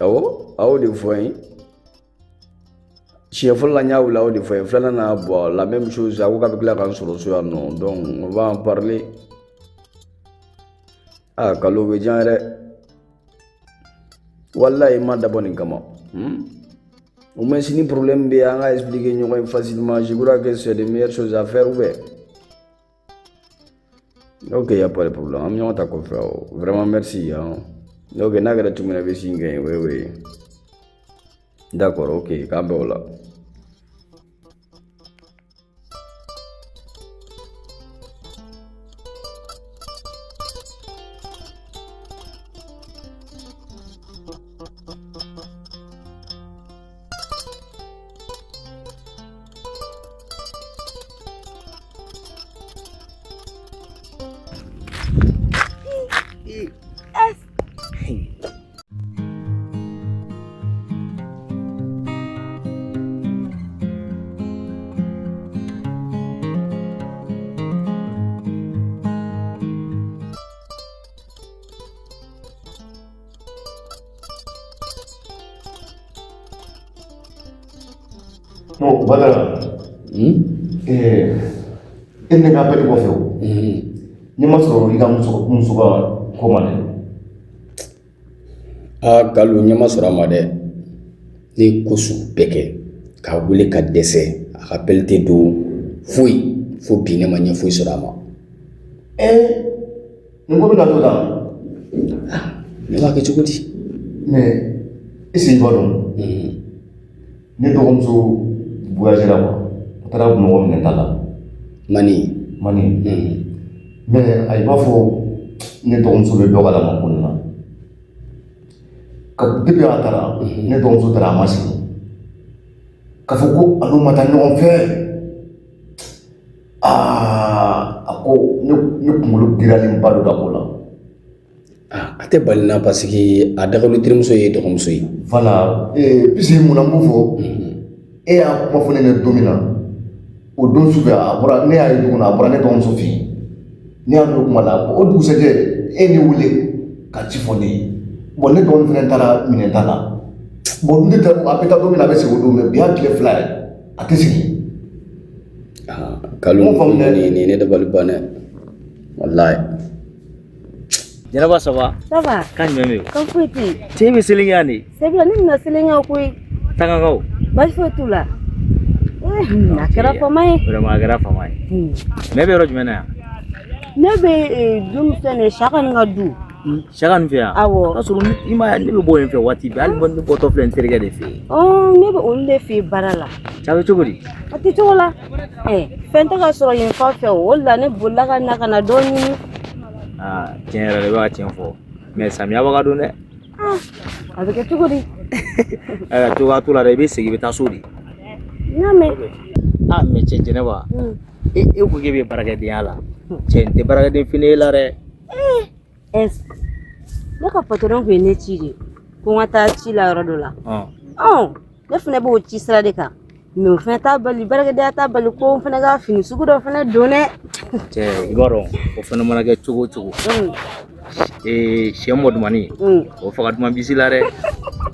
Awɔ, a y'o de fɔ n ye. Siɲɛ fɔlɔ la n y'a wele, a y'o de fɔ n ye. Filanan na, bon, la même chose, a ko k'a bɛ tila ka n sɔrɔ so yan nɔ, donc on va en parler. Aa, kalo bɛ diya yɛrɛ. Walayi, n ma dabɔ nin kama. Au moins si ni problème bɛ yen, an ka expliquer ɲɔgɔn ye facilement. Je crois que c'est les meilleures choses à faire ou bien. Ok, y a pas de problème. An bɛ ɲɔgɔn ta kɔfɛ o. Vraiment merci hein. Ok, n'a kɛra cogo min na, i bɛ sin kɛ yen. Oui, oui. D'accord, ok, k'an bɛn o la. Non, Badara. E ne ka appel kɔfɛ o. Ne ma sɔrɔ i ka muso ka ko ma dɛ. Aa Kalu, ɲɛ ma sɔrɔ a ma dɛ. Ne ye ko sugu bɛɛ kɛ k'a wele ka dɛsɛ, a ka appel tɛ don foyi, fo bi ne ma ɲɛ foyi sɔrɔ a ma. Ee, nin ko bɛna to tan? Ne b'a kɛ cogo di? Mais est-ce que i b'a dɔn? Ne dɔgɔmuso voyagera quoi. A taara Bamakɔ minɛn ta la. Mani. Mani. Mais a i b'a fɔ ne dɔgɔmuso bɛ dɔ kalama ko nin na. Depuis a taara, ne dɔgɔmuso taara, a ma segin. K'a fɔ ko a n'u ma taa ɲɔgɔn fɛ. Aa, a ko ne kunkolo giriyalenba don a ko la. Ah, a tɛ bali n na parce que a dagawuli terimuso ye dɔgɔmuso ye. Voilà, puisque mun na n b'o fɔ, e y'a kuma fɔ ne ɲɛna don min na, o don sufɛ a bɔra, ne y'a ye dugu kɔnɔ, a bɔra ne dɔgɔmuso fɛ yen. Ne y'a mɛn kuma la, o dugusɛjɛ e ne wele ka ci fɔ ne ye. Bon, ne dɔgɔnin fana taara minɛn ta la. Bon, ne tɛ, a bɛ taa don min na, a bɛ segin o don, mais bi y'a tile 2 ye, a tɛ segin. Ah, Kalu, Mun faamu dɛ? nin ne dabali ban dɛ. Walayi. Jɛnɛba, ça va? Ça va. Kan jumɛn bɛ yen? Kan foyi tɛ yen. Cɛ bɛ seli kɛ yan de. Sabula ne nana selen koyi. Tangakaw. Baasi foyi t'u la. A kɛra fama ye. Vraiment, a kɛra fama ye. Mais e bɛ yɔrɔ jumɛn na yan? Ne bɛ du min filɛ nin ye, Saka ni ka du. Saka nin fɛ yan? Awɔ. O y'a sɔrɔ i ma ne bɛ bɔ yen fɛ waati bɛɛ, hali ne bɔtɔ filɛ n terikɛ de fɛ yen. Ne bɛ olu de fɛ yen baara la. Cɛ, a bɛ cogo di? A tɛ cogo la. Fɛn tɛ ka sɔrɔ yen fan fɛ o, o de la ne bolila ka na ka na dɔ ɲini. Aa, tiɲɛ yɛrɛ la, i bɛ ka tiɲɛ fɔ. Mais samiya bɛ ka don dɛ. A bɛ kɛ cogo di? Ayiwa, cogoya t'o la dɛ, i bɛ segin i bɛ taa so de. N y'a mɛn. Ah, mais cɛ Jɛnɛba, e ko k'e bɛ baarakɛdenya la. Cɛ, n tɛ baarakɛden fini e la dɛ. Ne ka patron kun ye ne ci de ko n ka taa ci la yɔrɔ dɔ la. Ne fana b'o ci sira de kan, mais o fana t'a bali, baarakɛdenya t'a bali ko n fana ka fini sugu dɔ fana don dɛ. Cɛ, i b'a dɔn, o fana mana kɛ cogo o cogo, ee, sɛ mɔdumani, o faga duman bisi la dɛ.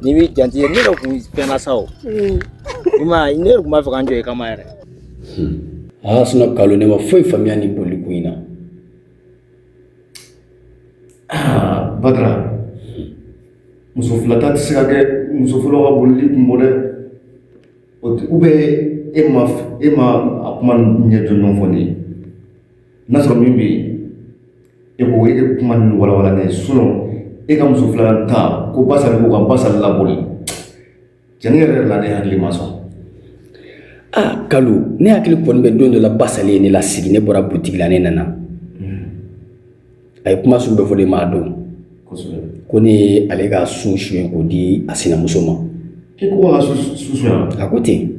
N'i b'i janto, ne yɛrɛ kun fɛnna sa o. I m'a ye, ne yɛrɛ kun b'a fɛ ka n jɔ i kama yɛrɛ. Aa, sinon Kalu, ne ma foyi faamuya nin boli ko in na. Ah, Badara, muso fila ta tɛ se ka kɛ muso fɔlɔ ka bolili kun bɔ dɛ. Ou bien e ma a kuma ɲɛ jɔnjɔn fɔ ne ye. N'a sɔrɔ min bɛ yen, e ko e ka kuma ninnu walawala ne ye, sinon e ka muso filanan ta ko Basali ko ka Basali laboli. Cɛnni yɛrɛ la, ne hakili ma sɔn. Ah, Kalu, ne hakili kɔni bɛ don dɔ la, Basali ye ne lasigi, ne bɔra butigi la, ne nana. A ye kuma sugu bɛɛ fɔ ne ma a don. Ko ne ye ale ka su suɲɛ k'o di a sinamuso ma. I ko ka su suɲɛ? A ko ten.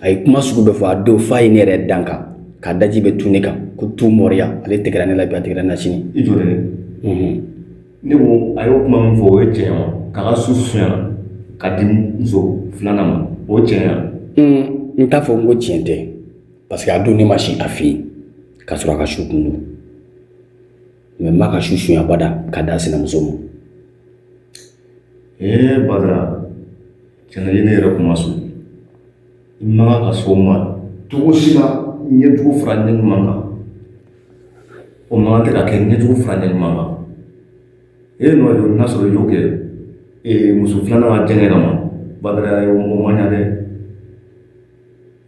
A ye kuma sugu bɛɛ fɔ a don, f'a ye ne yɛrɛ dan kan, k'a daji bɛ tu ne kan, ko tu mɔriya, ale tɛgɛra ne la bi, a tɛgɛra ne la sini. I jɔ dɛ. Ne ko a y'o kuma min fɔ, o ye tiɲɛ wa? K'a ka su suɲɛ ka di muso filanan ma, o ye tiɲɛ wa? N t'a fɔ n ko tiɲɛ tɛ, parce que a don ne ma si a fɛ yen k'a sɔrɔ a ka su kun don. Mais n m'a ka su suɲɛ abada ka d'a sinamuso ma. Ee Badara, tiɲɛna i ye ne yɛrɛ kuma so. I man kan ka s'o ma cogo si la. Ɲɛjugu fara ɲɛ ɲuman kan, o man kan tɛ ka kɛ ɲɛjugu fara ɲɛ ɲuman kan. E nɔ n'a sɔrɔ i y'o kɛ ee muso filanan ka diyaɲɛ kama, Badara, o ma ɲa dɛ,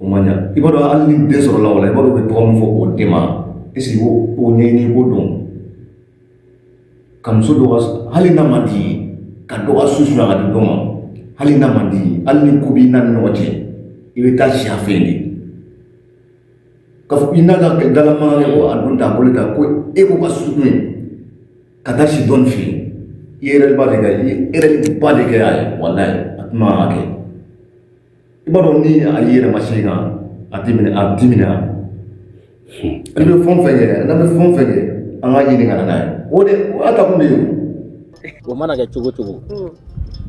o ma ɲa. I b'a dɔn, hali ni den sɔrɔla o la, i b'a dɔn u bɛ tɔgɔ min fɔ o den ma, est ce que i b'o o ɲɛɲini, i b'o dɔn? Ka muso dɔ ka, hali n'a man di ye, ka dɔ ka so suɲɛ ka di dɔ ma, hali n'a man di ye, hali ni ko b'i n'a ni ɲɔgɔn cɛ, i bɛ taa si a fɛ yen de. K'a fɔ i n'a ka dala mankan kɛ ko a don ta a bolo ta ko e ko ka so to yen ka taa si dɔ nin fɛ yen, i ye erreur ba de kɛ, i ye erreur ba de kɛ a ye. Walayi, a tun man kan ka kɛ. I b'a dɔn, ni a y'i yɛrɛ ma se kan, a t'i minɛ, a t'i minɛ. I bɛ fɛn o fɛn kɛ, n'an bɛ fɛn o fɛn kɛ, an ka ɲini ka na n'a ye, o de o y'a ta kun de ye. O mana kɛ cogo cogo,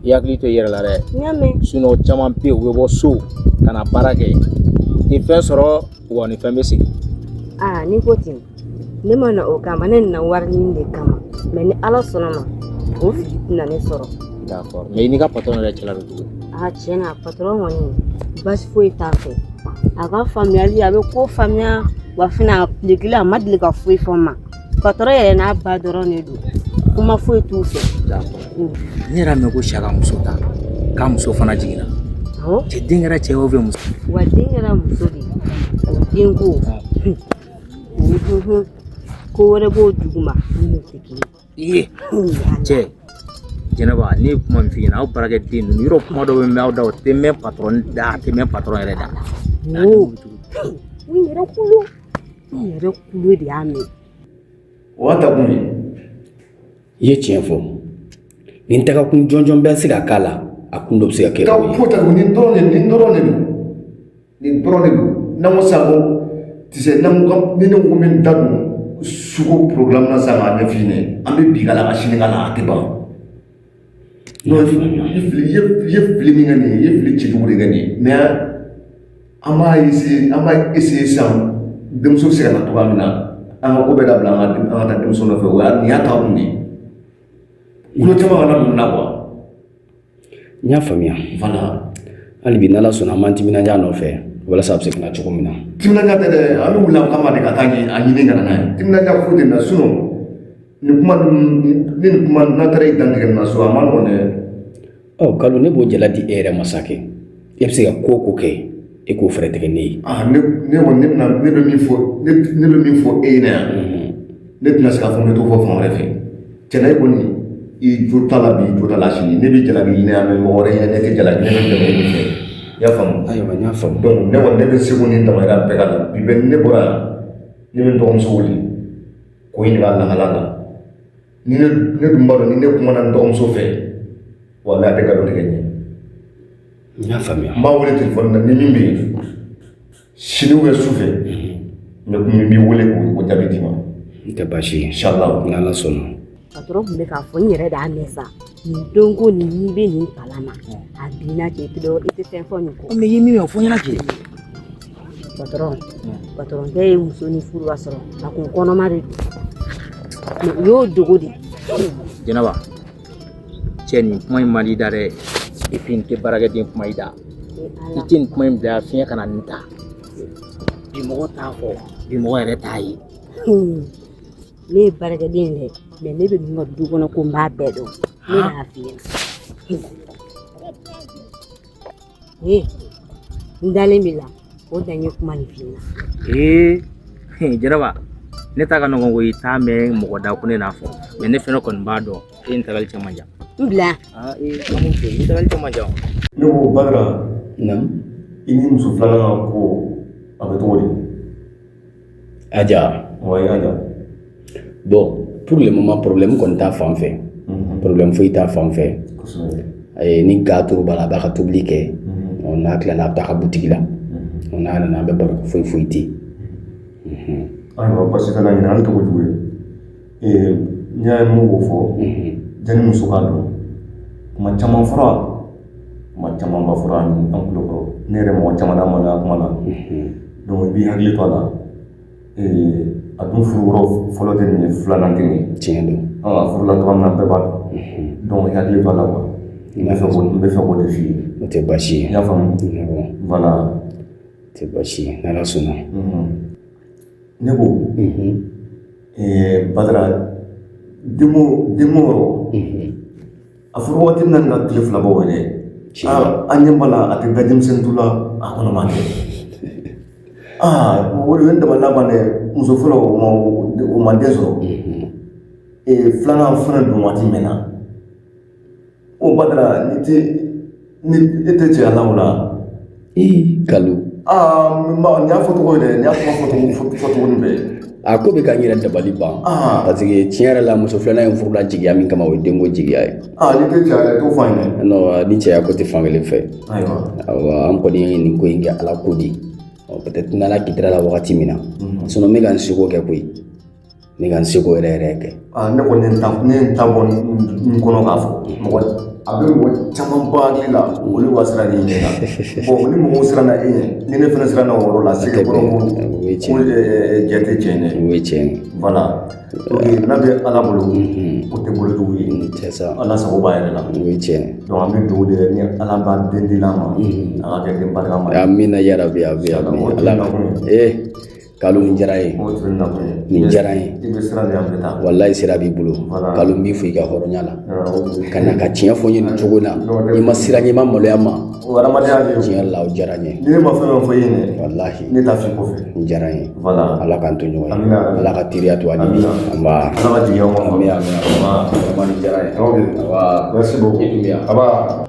i hakili to i yɛrɛ la dɛ. N y'a mɛn. Sinon caman bɛ yen, u bɛ bɔ so ka na baara kɛ, u tɛ fɛn sɔrɔ, wa ni fɛn bɛ segin. Aa, ni ko ten, ne ma na o kama, ne nana wari ɲini de kama. Mais ni Ala sɔnna ma, o fili tɛna ne sɔrɔ. D'accord, mais i n'i ka patron yɛrɛ cɛla bɛ cogo di? Aa, tiɲɛ na, patron kɔni, baasi foyi t'a fɛ. A ka faamuyali, a bɛ ko faamuya wa fana, a tile kelen a ma deli ka foyi fɔ n ma. Patron yɛrɛ n'a ba dɔrɔn de don, kuma foyi t'u fɛ. D'accord. Ne yɛrɛ mɛn ko Saka muso ta, k'a muso fana jiginna. Awɔ. Cɛ, den kɛra cɛ ye ou bien muso? Wa den kɛra muso de ye. O den ko o ko wɛrɛ b'o duguma minnu tɛ kelen. Iye, cɛ Jɛnɛba, ne ye kuma min f'i ɲɛna, aw baarakɛden ninnu yɔrɔ, kuma dɔ bɛ mɛn aw da, o tɛ mɛn patron da, a tɛ mɛn patron yɛrɛ da. Wo, n yɛrɛ kulo de y'a mɛn. O y'a ta kun ye. I ye tiɲɛ fɔ. Nin tagakun jɔnjɔn bɛ se ka k'a la, a kun dɔ bɛ se ka kɛ ka o ye. Foyi t'a kun, nin dɔrɔn de, nin dɔrɔn de don, nin dɔrɔn de don. N'an ko sisan ko tu sais, n'an ko ni ne ko n bɛ n da don suko programme na sisan k'a ɲɛf'i ɲɛna, an bɛ bi k'a la ka sini k'a la, a tɛ ban. Non, i fili, i ye fili min kɛ nin ye, i ye fili cɛjugu de kɛ nin ye. Mais an b'a essayer sisan, denmuso bɛ se ka na cogoya min na, an ka ko bɛɛ dabila, an ka taa denmuso nɔfɛ. O y'a nin y'a taa kun de ye. Kulo caman kana don nin na quoi. N y'a faamuya. Voilà. Hali bi, n'Ala sɔnna, an b'an timinandiya a nɔfɛ walasa a bɛ se ka na cogo min na. Timinandiya tɛ dɛ, an bɛ wuli an kama de ka taa a ɲini ka na n'a ye. Timinandiya foyi tɛ nin na. Sinon nin kuma ninnu, ni nin kuma n'a taara i dantigɛ nin na so, a ma nɔgɔn dɛ. Ɔ Kalo, ne b'o jala di e yɛrɛ ma sa kɛ. E bɛ se ka ko o ko kɛ, e k'o fɛɛrɛ tigɛ ne ye. Ah, ne kɔni, ne bɛna, ne bɛ min fɔ, ne bɛ min fɔ e ɲɛna yan, ne tɛna se k'a fɔ n bɛ t'o fɔ fan wɛrɛ fɛ. Tiɲɛna, e kɔni, i jo t'a la bi, i jo t'a la sini. Ne bɛ jalaki ɲini yan, mais mɔgɔ wɛrɛ ɲɛ ne tɛ jalaki, ne bɛ dɛmɛ e fɛ, i y'a faamu? Ayiwa, n y'a faamu. Donc ne kɔni, ne bɛ seko ni damayira bɛɛ k'a la. Bi bɛ ne bɔra yan, ne bɛ n dɔgɔmuso wele k'o ɲininka a lahala la. Ni ne dun b'a dɔn, ni ne kumana n dɔgɔmuso fɛ, walahi, a tɛ nkalon tigɛ n ye. N y'a faamuya. N b'a wele telefɔni na, ni min bɛ yen sini ou bien su fɛ, n bɛ n b'i wele k'o jaabi d'i ma. N tɛ baasi ye. Inshallah. N'Ala sɔnna. Patron tun bɛ k'a fɔ, n yɛrɛ de y'a mɛn sa. Nin don ko nin, n'i bɛ nin kalan na, a binna kɛ, i tɛ i tɛ fɛn fɔ nin kɔ. Mais i ye min mɛn, o fɔ n ɲɛna kɛ. Patron kɛ ye muso ni furu ka sɔrɔ a kun kɔnɔma de don, mais u y'o dogo de. Jɛnɛba, cɛ, nin kuma in man di da dɛ. Et puis nin tɛ baarakɛden kuma i da. I tɛ nin kuma in bila fiɲɛ kana nin ta. Bi mɔgɔ t'a fɔ, bi mɔgɔ yɛrɛ t'a ye. Ne ye baarakɛden ye dɛ, mais ne bɛ min ka du kɔnɔ ko n b'a bɛɛ dɔn, ne b'a f'i ɲɛna. Ee, n dalen b'i la, o dan ye kuma nin f'i ɲɛna. Ee Jɛnɛba, ne ta ka nɔgɔn ko i t'a mɛn mɔgɔ da ko ne n'a fɔ, mais ne fɛnɛ kɔni b'a dɔn, e ni tagali cɛ man jan. N bila. Aa ee, an b'o to yen, ni tagali cɛ man jan. Ne ko Badara. Naamu. I ni muso filanan ka ko, a bɛ cogo di? Aja. Wayi, Aja. Bon, pour le moment, problème kɔni t'a fan fɛ. Problème foyi t'a fan fɛ. Ni ga turu b'a la, a b'a ka tobili kɛ. Ɔ, n'a tilala, a bɛ taa a ka butigi la. Ɔ, n'a nana, an bɛ baro kɛ, foyi foyi tɛ yen. Ayiwa, basi t'a la, ɲininkali tɛ kojugu ye. N'i y'a ye mun b'o fɔ, janni muso k'a dɔn, kuma caman fɔra, kuma camanba fɔra an tulo kɔrɔ. Ne yɛrɛ, mɔgɔ caman na maloya kuma la. Donc i b'i hakili to a la. A dun furu yɔrɔ fɔlɔ tɛ nin ye, filanan tɛ nin ye. Tiɲɛ don. A furula cogoya min na, bɛɛ b'a dɔn. Donc i hakili to a la quoi. N bɛ fɛ k'o de f'i ye. O tɛ baasi ye. I y'a faamu? Voilà. O tɛ baasi ye, n'Ala sɔnna. Ne ko Badara, denko yɔrɔ, a fɔra waati min na nin ka tile 2 bɔ yɛrɛ, an ɲɛ b'a la, a tɛ da denmisɛnnin tu la, a kɔnɔma tɛ. Aa, o de ye n dabali ban dɛ. Muso fɔlɔ, o ma den sɔrɔ, filanan fana don waati mɛnna. O Badara, ni tɛ ni e tɛ cɛya la o la. Ee, Kalu. Aa, nin y'a fɔcogo ye dɛ, nin y'a kuma fɔcogo nin bɛɛ. A ko bɛ ka n yɛrɛ dabali ban, parce que tiɲɛ yɛrɛ la, muso filanan in furula jigiya min kama, o ye denko jigiya ye. Aa, ni tɛ cɛya la, i t'o fɔ an ye. Non, ni cɛya ko tɛ fankelen fɛ. Ayiwa. Awa, an kɔni ye nin ko in kɛ Ala ko de. Peut-être n'Ala kitira la wagati min na, sinon n bɛ ka n seko kɛ koyi, n bɛ ka n seko yɛrɛ yɛrɛ kɛ. Aa, ne kɔni ne ye n ta bɔ n kɔnɔ k'a fɔ mɔgɔ, a bɛ mɔgɔ caman ba hakili la, olu b'a siran nin ɲɛ la. Bon, ni mɔgɔw siranna e ɲɛ, ni ne fana siranna o yɔrɔ la, c'est que kɔrɔ ko ko jɛ tɛ tiɲɛ dɛ. O ye tiɲɛ ye. Voilà, ok, n'a bɛ Ala bolo, o tɛ bolo jugu ye. C'est ça. Ala sago b'a yɛrɛ la. O ye tiɲɛ ye. Donc an bɛ dugawu de kɛ, ni Ala b'a den di an ma, a ka kɛ den barikama ye. Amina yarabi, ami ami. Ala ee, Kalu, nin diyara n ye. O tun ye nakun ye. Nin diyara n ye. I bɛ sira di, an bɛ taa. Walayi, sira b'i bolo. Kalu, n b'i fo i ka hɔrɔnya la ka na ka tiɲɛ fɔ n ye nin cogo in na. I ma siran n ɲɛ, i ma maloya ma. O hadamadenya de ye. Tiɲɛ yɛrɛ la, o diyara n ye. Ni ne ma fɛn fɛn fɔ i ye ɲɛ, walahi, ne t'a f'i kɔfɛ. Nin diyara n ye. Voilà. Ala k'an to ɲɔgɔn ye. Amina. Ala ka teriya to an ni. Nba. Ala ka jigiya ma. Ami ami. Vraiment, nin diyara n ye. Ok. Nba. Merci beaucoup. I Dunbiya. Aba.